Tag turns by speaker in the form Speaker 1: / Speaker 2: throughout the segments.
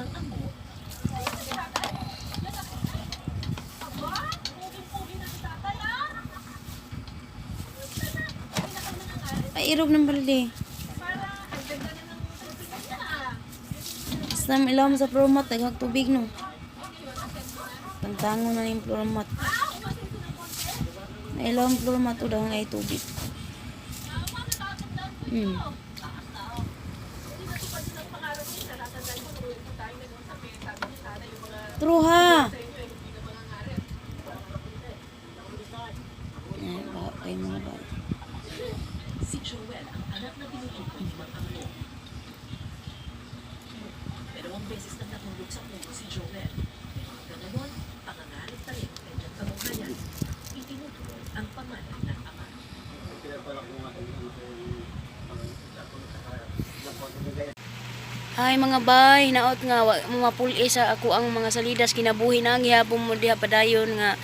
Speaker 1: Mang Anggo.
Speaker 2: Ay, irog ng balde. Basta ilawom sa floor mat, daghang tubig no. Tangtango na yung floor mat. Nailawom floor mat o daghang ay tubig. True ha. Ay, baha kayo mga bata.
Speaker 1: Si Joel ang anak na tinutukoy ni Mang Anggo. Dalawang beses nang natulog sa puno si Joel. Pero hanggang ngayon, pangangalit pa rin ang kanyang kabuhayan. Itinutuloy ang pamana ng ama.
Speaker 2: Hi mga bay, naot nga wa mo mapuli sa ako ang mga salidas kinabuhi na gihapon mo diha padayon nga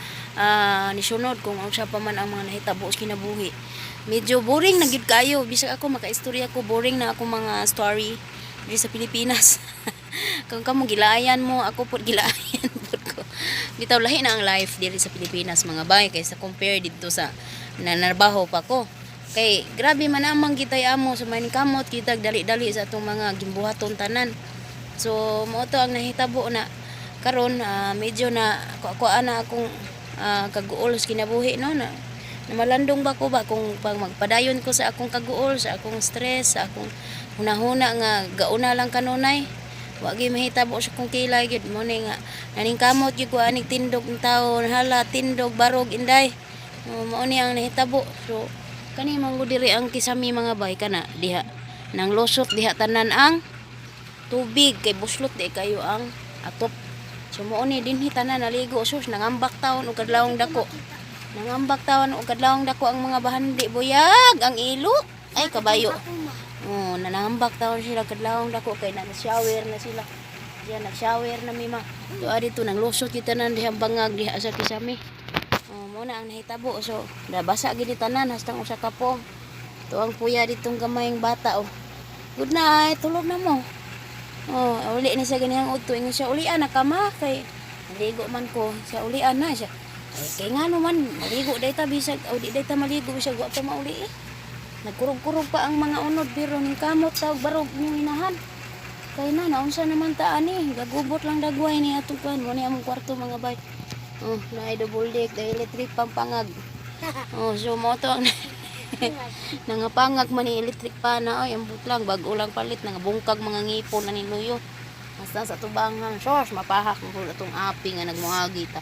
Speaker 2: nisunod kung unsa pa man ang mga nahitabo sa kinabuhi. Medyo boring na gyud kayo bisag ako makaistorya ko, boring na ako mga story diri sa Pilipinas. Kung kamo gilaayan mo, ako pud gilaayan pud ko. Bitaw lahi na ang life diri sa Pilipinas mga bay kaysa compare didto sa nanarbaho pa ko. Kay grabe man amang kitay amo sa maning kamot kitag dali-dali sa atong mga gimbuhaton tanan. So mao to ang nahitabo na karon, medyo na kuan na akong kaguol sa kinabuhi no na namalandong ba ko ba kung pag magpadayon ko sa akong kaguol, sa akong stress, sa akong hunahuna nga gauna lang kanunay. Wa gyud mahitabo sa akong kilay gyud mo ni nga naningkamot gyud ko aning tindog ng tao, hala tindog barog inday. Oh, mao ni ang nahitabo. So kani man gud diri ang kisami mga bay kana diha. Nang lusot diha tanan ang tubig kay buslot di kayo ang atop. So mao ni dinhi tanan naligo, sus nangambak taon og kadlawong dako. Nangambak taon og kadlawong dako ang mga bahandi buyag ang ilo. Ay kabayo. Oh, nanambak taon sila kadlawong dako kay na shower na sila. Diyan nag-shower na mi ma. Tuwa dito nang lusot kita nan diha bangag diha sa kisami. Oh, mo na ang nahitabo. So, nabasa gid ni tanan hastang usa ka pom. Tuang puya ditong gamayng bata oh. Good night, tulog na mo. Oh, uli ni siya ganihang udto. Ingon siya, ulian na ka ma kay maligo man ko. Siya ulian na siya. Ay, kay ngano man maligo day ta bisag o di day ta maligo bisag wa pa mauli eh. Nagkurog-kurog pa ang mga unod pero ning kamot tawag barog ning inahan. Kay na naunsa naman ta ani, gagubot lang dagway ni atong kuan mo ni among kwarto mga bay. Oh, naay double deck, dahil electric pampangag. Oh, so mo to ang nangapangag man ni electric pana oy, ambot lang bag-o lang palit nangabungkag mga ngipon na niluyo. Hasta sa tubangan, sos mapahak mo pud atong api nga nagmuagi ta.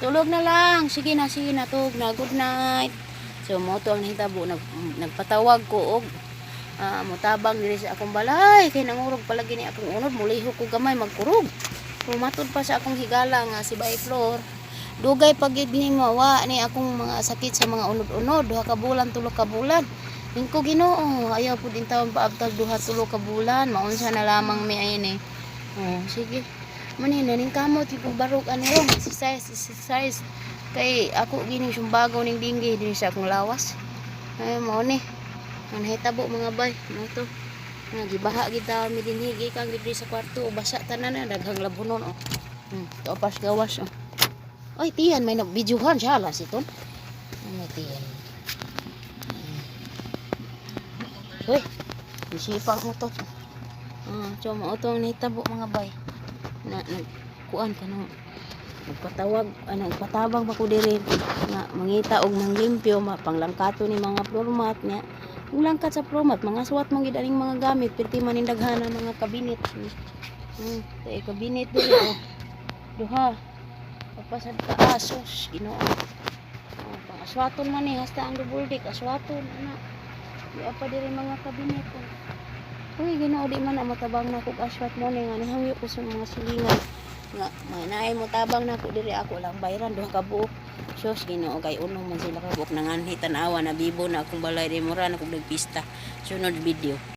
Speaker 2: Tulog na lang, sige na, tulog na, good night. So mo to ang nahitabo, nagpatawag ko og mutabang diri sa akong balay kay nangurog palagi ni akong unod, mulihok ko gamay magkurog. Pumatod pa sa akong higala nga si Bay Flor. Dugay pag gyud ni mawa ni akong mga sakit sa mga unod-unod, 2 ka bulan, 3 ka bulan. Ning ko Ginoo, ayaw pud in taon paabtag 2, 3 ka bulan, maunsa na lamang mi ay ni. Oh, sige. Manin ning kamot yung barog ano ro, exercise, exercise. Kay ako gining sumbago ning dinggi dinhi sa akong lawas. Ay mao ni. Ang nahitabo mga bay, mo to. Nga gibaha gid ta mi dinhi gikan gid diri sa kwarto, basa tanan na daghang labunon oh. Topas gawas oh. Oy, tiyan may nagbidyuhan siya lah siton. Ano tiyan? Uy, isipang mo to. So mao to ang nahitabo mga bay. Na nagkuan ka no. Nagpatawag, nagpatabang pa ko diri nga mangita og manglimpyo ma panglangkato ni mga floor mat nya. Kung langkat sa floor mat, mga suwat man gid aning mga gamit, perti man ning daghana mga kabinet. Tay kabinet diri oh. Duha. Papasad ka asos, Ginoo. Oh, pang aswaton man ni hasta ang double deck aswaton ana. Di pa diri mga kabinet. Oh. Uy, Ginoo, di man na matabang na kog aswat mo ni nga nihangyo ko sa mga silingan nga may naay mo tabang na ko diri ako lang bayran 2 ka buok. Sus, Ginoo, kay uno man sila ka buok nanganhi tan-awa na bibo na akong balay di mura na kog nagpista. Sunod video.